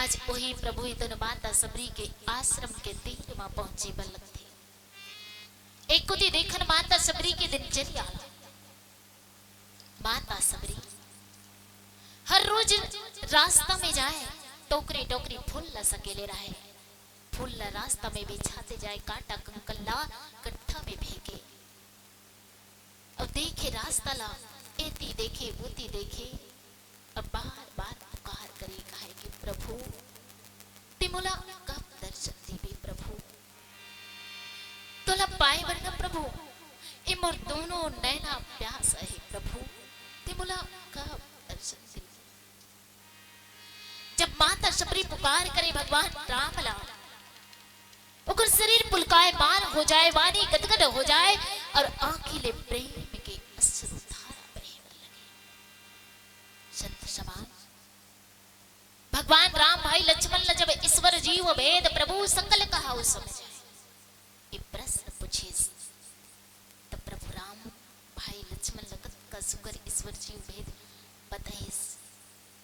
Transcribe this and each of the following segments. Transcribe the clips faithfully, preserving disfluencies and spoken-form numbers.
आज वही प्रभु इतन माता सबरी के आश्रम के तीर म पहुंचे बर लगथे। एक कोती देखन माता सबरी के दिनचर्या ला। माता सबरी हर रोज रास्ता में जाए, टोकरी टोकरी फूल ला सकेले रहे। फूल ला रास्ता में बिछाते जाए, कांटा कंकर ला गट्ठा में फेंके। अब देखे रास्ता ला, एती देखे, ओती देखे, अब बार बार पुकार करे, कहे कि प्रभु, ते मोला कब दर्शन देबे प्रभु? तोला पाए बर न प्रभु, ए मोर दोनों नैना प्यास अहे प्रभु, ते मोला कब दर्शन देबे? जब माता सबरी पुकार करे भगवान राम ला, ओकर शरीर पुलकायमान हो जाए, वाणी गदगद हो जाए और आंखी ले प्रेम के अश्रु धारा बहे बर लगे। संत समाज, भगवान राम भाई लक्ष्मण ला जब ईश्वर जीव भेद प्रभु सकल कहाउ समझे, ये प्रश्न पूछिस, त प्रभु राम भाई लक्ष्मण ला कतका सुघर ईश्वर जीव भेद बताइस,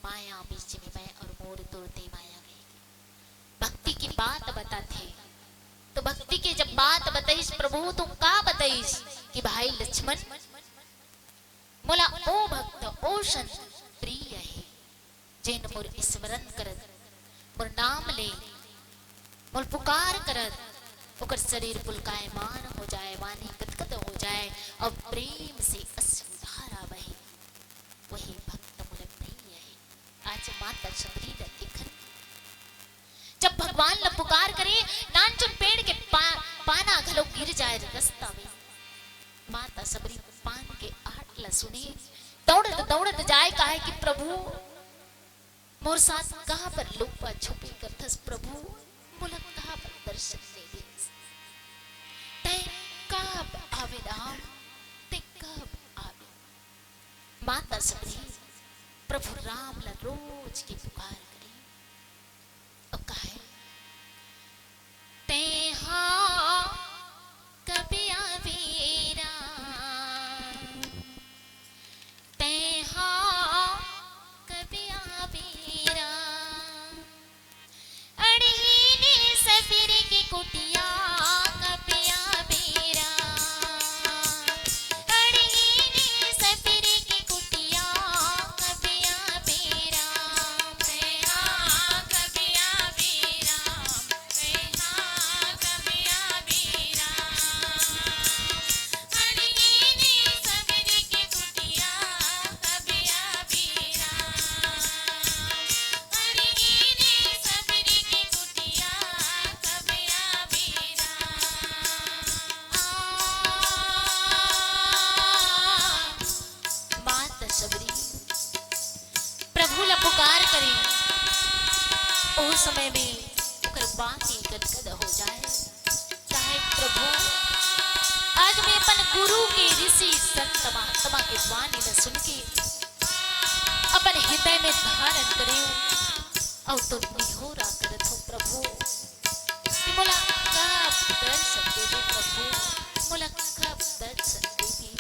माया बीच में मैं और मोर तोर ते माया कहे के। भक्ति के बात बताथे, तो भक्ति के जब बात बताइस प्रभु, तो का बताइस कि भाई लक्ष्मण, मोला ओ भक्त, ओ संत प्रिय हे, जेन मोर स्मरण करत, मोर नाम ले, मोर पुकार करत, ओकर शरीर पुलकायमान हो जाए, वाणी गदगद हो जाए और प्रेम से अश्रु धारा बहे, वही भक्त मोला प्रिय हे। आज माता सबरी ला देखन, जब भगवान ला पुकार करे, नानचुन पेड़ के पा-, पाना घलो गिर जाए रस्ता में, माता सबरी पान के आहट ला सुने, दौड़त दौड़त जाए, कहे कि प्रभु, मोर साथ कहाँ पर लुकवा छुपी करथस प्रभु, मोला कहाँ पर दर्शन दे देस? तैं कब आवे राम, तैं कब आवे? माता सबरी प्रभु राम ला रोज के पुकार करे। अउ कहे, तैं हा कब आवे राम, तैं हा कब आवे राम। अड़ही ने सबरी के कुटिया कब आवे राम। अड़ही ने सबरी के कुटिया कब आवे राम। कहाँ कब आवे राम। कहाँ कब आवे राम। अड़ही ने सबरी के कुटिया कब आवे राम। अड़ही ने सबरी के कुटिया कब आवे राम। आ, माता सबरी प्रभु ला पुकार करे, ओ समय में ओकर बांह गदगद हो जाए। कहे, प्रभु, आज मैं अपन गुरु के, ऋषि संत महात्मा के वाणी ला सुन के अपन हृदय में धारण करे, अउ तो निहोरा करत हो प्रभु, कि मोला कब दर्शन देबे प्रभु, मोला कब दर्शन देबे।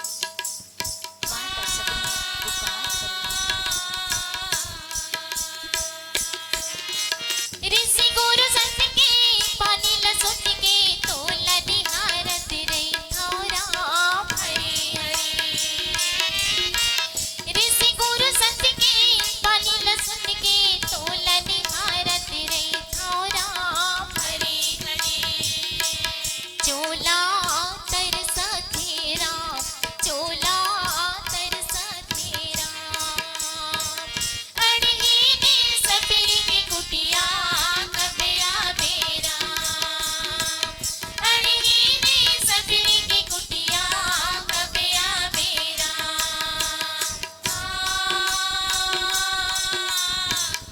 माता सबरी पुकार करे। ऋषि गुरु संत के बानी ल सुन के तोला निहारत रहिथव राम। हरे हरे। ऋषि गुरु संत के बानी ल सुन के तोला निहारत रहिथव राम। हरे हरे। चोला तरसथे राम, चोला तरसथे राम। अड़ही ने सबरी के कुटिया कब आवे राम। अड़ही ने सबरी के कुटिया कब आवे राम।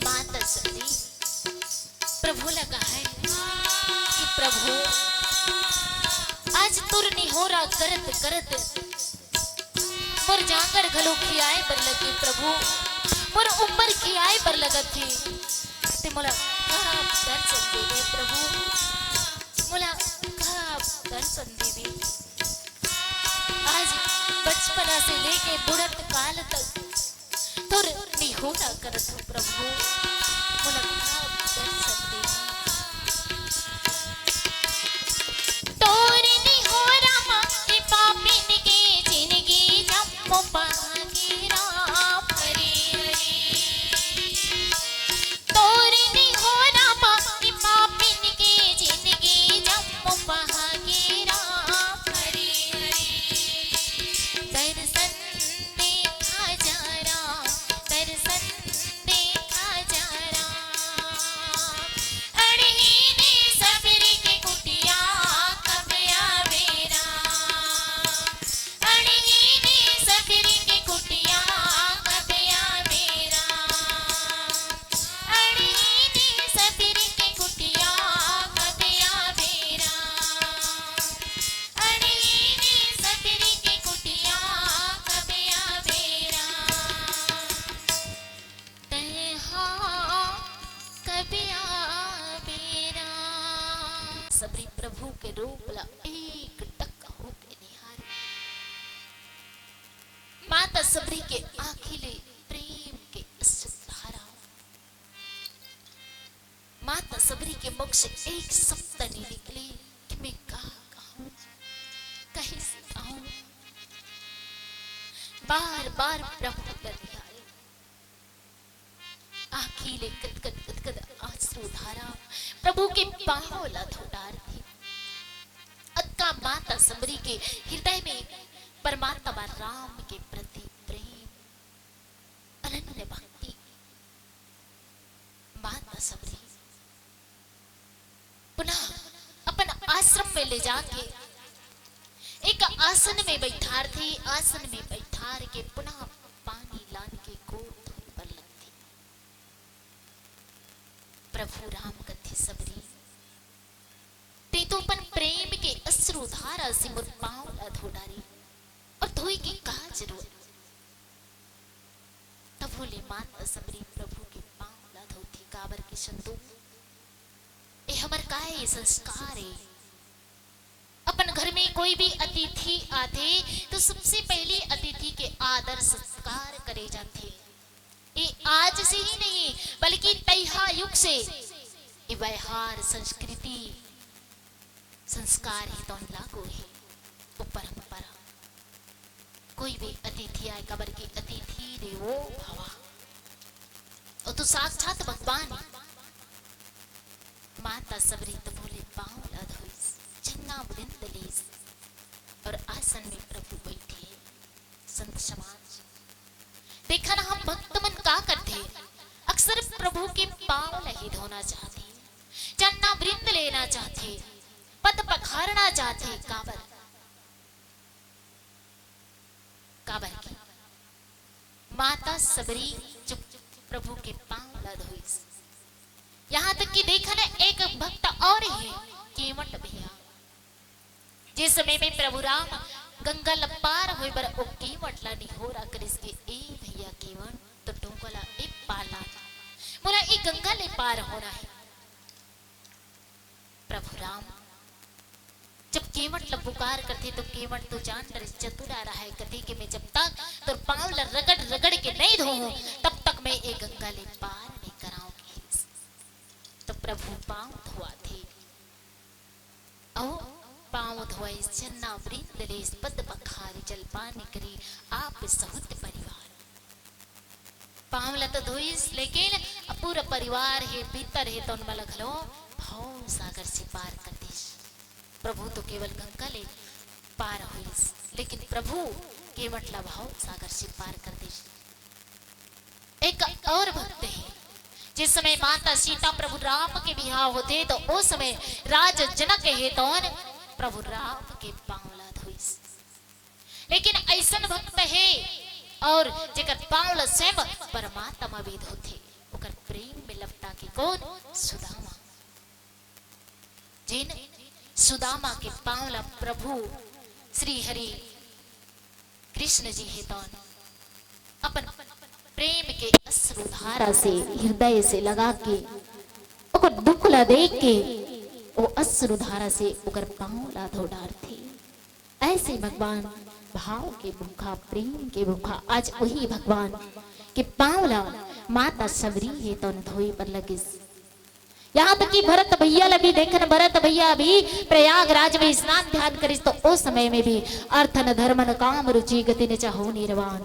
माता सबरी प्रभु ला कहे कि प्रभु, आज तोर निहोरा करत करत मोर जांगर घलो खियाए बर लगे प्रभु, मोर उम्र खियाए बर लगत हे। ते मोला कब दर्शन देबे प्रभु, मोला कब दर्शन देबे। आज बचपना से लेके बुढ़त काल तक तोर निहोरा करत हो प्रभु, मोला कब माता सबरी के आँखी ले प्रेम के अश्रु धारा। माता सबरी के मुख से एक शब्द नहीं निकले कि मैं का कहूँ, कइसे कहूँ। बार बार प्रभु ला निहारे, आँखी ले कतकत कतकत अश्रु धारा प्रभु के पाँव ला धो डारथे। अतका माता सबरी के हृदय में परमात्मा राम के प्रति प्रेम, अनन्य भक्ति। माता सबरी पुनः अपन आश्रम में ले जाके एक आसन में बैठारथे, आसन में बैठार के पुनः पानी लान के गोड़ धोए बर लगथे। प्रभु राम कथे, "सबरी, तें तो अपन प्रेम के अश्रु धारा से मोर पाँव ला धो डारे, अउ धोए के का जरूरत?" तभो ले माता सबरी प्रभु के पाँव ला धोथे, काबर के संतो, ए हमर का ए संस्कार ए? अपन घर में कोई भी अतिथि आथे, तो सबसे पहले अतिथि के आदर सत्कार करे जाथे। ये आज से ही नहीं, बल्कि तैहा युग से ये व्यवहार, संस्कृति, संस्कार ही तो लागू है, वो परंपरा। कोई भी अतिथि आए, काबर कि अतिथि देवो भवा, अउ तू साक्षात भगवान है। माता सबरी तभो ले पाँव ला धोइस, चरना वृंद लीस, अउ आसन में प्रभु बैठे। संत समाज, देखा ना, हम भक्त मन का करथे, अक्सर प्रभु के पाँव ला ही धोना चाहथे, चरना वृंद लेना चाहथे, पद पखारना चाहथे। काबर? काबर कि माता सबरी जो प्रभु के पाँव ला धोइस। यहाँ तक कि देखा ना, एक भक्त और है, केवट भैया, जे समय में प्रभु राम गंगा ल पार होय बर ओ केवट ला निहोरा करिस के, "ए भैया केवट, तो डोंगा ला ए पार ला, मोला ए गंगा ले पार होना है।" प्रभु राम जब केवट ला पुकार करथे, तो केवट तो जान डरे, चतुरा रहय, कथे के, "मैं जब तक तोर पाँव ला रगड़ रगड़ के नहीं धोहूं, तब तक मैं ए गंगा ले पार नहीं कराऊं।" तो प्रभु पाँव धोवाथे, अउ पाँव धोइस, चरना वृंद लेस, पद पखारी, जलपान करी, आप सहुत परिवार। पाँव ला तो धोइस, लेकिन अब पूरा परिवार हे, भीतर हे, तउन मन ला घलो भव सागर से पार कर दिस। प्रभु तो केवल गंगा ले पार होइस, लेकिन प्रभु केवट ला भव सागर से पार कर दिस। एक और भक्त हे, जिस समय माता सीता प्रभु राम के बिहाव होथे, तो ओ समय राज जनक हे, तउन प्रभु राम के पाँव ला धोइस। लेकिन अइसन भक्त हे, अउ जेकर पाँव ला स्वयं परमात्मा भी धोथे, ओकर प्रेम में लपटा के कोन? सुदामा। जेन सुदामा के पाँव ला प्रभु श्री हरि कृष्ण जी हे, तउन अपन प्रेम के अश्रु धारा से, हृदय से लगा के, ओकर दुख ला देख के, ओ अश्रु धारा से ओकर पाँव ला धो डारथे। अइसे भगवान भाव के भूखा, प्रेम के भूखा, आज ओही भगवान के पाँव ला माता सबरी हे, तउन धोए बर लगिस। यहाँ तक कि भरत भैया ला भी देखन, भरत भैया भी प्रयागराज में स्नान ध्यान करिस, तो ओ समय में भी अर्थ न धर्म न काम रुचि गति न चाहउ निर्वाण।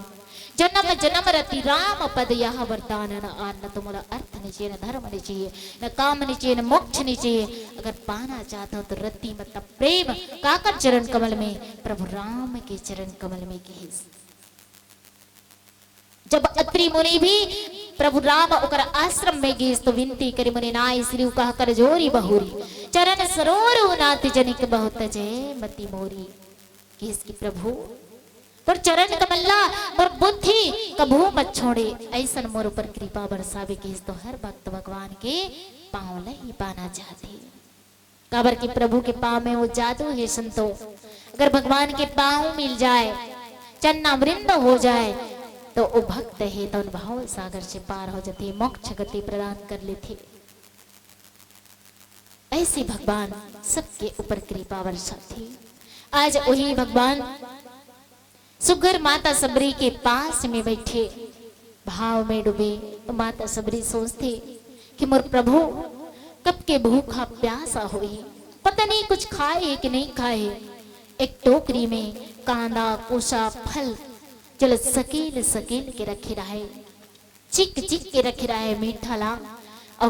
जनम जनम रति राम पद यह वरदान, न आन न तो मोला अर्थ न चाहिए, न धर्म न चाहिए, न काम न चाहिए, न मोक्ष न चाहिए। अगर पाना चाहत हव तो रति मतलब प्रेम काकर चरण कमल में, प्रभु राम के चरण कमल में किहिस। जब अत्रि मुनि भी प्रभु राम ओकर आश्रम में गिस तो विनती करे, मुनि नाय श्री कह कर जोरी बहुरी, चरण सरोरु नाथ जनिक बहुत जय मति मोरी। किहिस कि प्रभु, तोर चरण कमल ला मोर बुद्धि कभू मत छोड़े, अइसन मोर ऊपर कृपा बरसावे, किहिस तो हर भक्त भगवान के पाँव ला ही पाना चाहथे। काबर कि प्रभु के पाँव में वो जादू हे संतो, अगर भगवान के पाँव मिल जाए, चन्ना वृंद हो जाए, तो वो भक्त हे तउन भाव सागर से पार हो जाथे, मोक्ष गति प्रदान कर लेथे। अइसे भगवान सबके ऊपर कृपा बरसाथे। आज ओही भगवान सुघर माता सबरी के पास में बैठे, भाव में डूबे, माता सबरी सोचथे कि मोर प्रभु कब के भूखा प्यासा होही, पता नहीं कुछ खाए हे कि नहीं खाए हे। एक टोकरी में कांदा, कोसा, फल, चलो सकेल सकेल के रखे रहे, चिक चिक के रखे रहे मीठा ला, अउ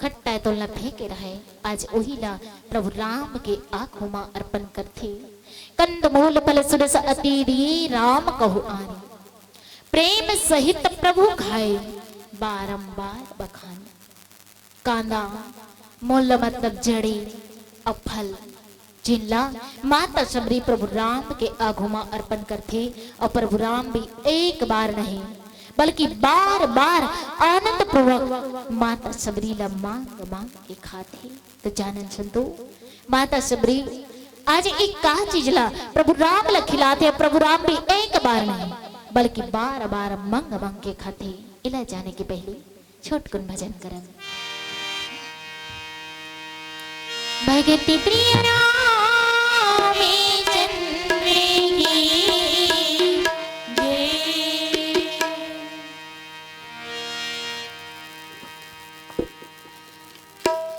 खट्टा तोला फेंके रहे। आज ओही ला प्रभु राम के आंखों में अर्पण करथे। कंद मूल फल सुरस अति दिए, राम कहु आनी। प्रेम सहित प्रभु खाए, बारंबार बखानी। कांदा, मूल मतलब जड़ी अउ फल, जिनला माता सबरी प्रभु राम के आगू म अर्पण करथे, अउ प्रभु राम भी एक बार नहीं, बल्कि बार-बार आनंद पूर्वक माता सबरी ला मांग-मांग के खाथे। तो जानन संतो, माता सबरी आज एक का चीज ला प्रभु राम ला खिलाथे, प्रभु राम भी एक बार नहीं, बल्कि बार-बार मांग-मांग के खाथे। एला जाने के पहले छोटकुन भजन करन। भगति प्रिय राम चंद्र की जय।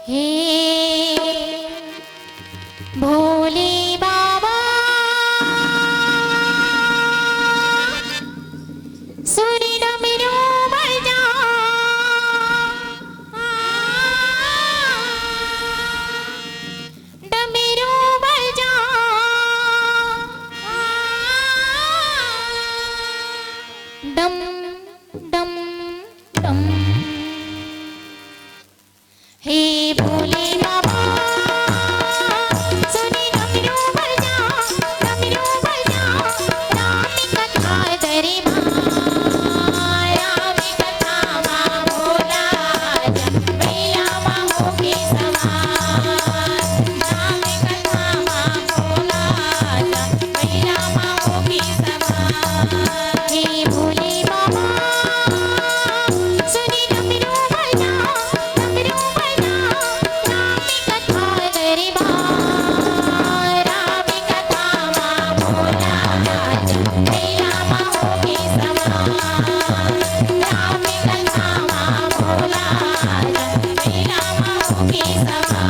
हे भोले बाबा, सुन डमरू बजा, डमरू बजा, डम डम डम। हे भोले बाबा, सुनी डमरू बजा, डमरू बजा, राम कथा दरबार, राम कथा मा भोला, जब मैला मा होके सवार, राम कथा मा भोला, जब मैला मा होके सवार। हे भोले बाबा, सुनी डमरू बजा, डमरू बजा, राम कथा दरबार, राम कथा मा भोला, जब मैला मा होके सवार, राम कथा मा भोला, जब मैला मा होके सवार।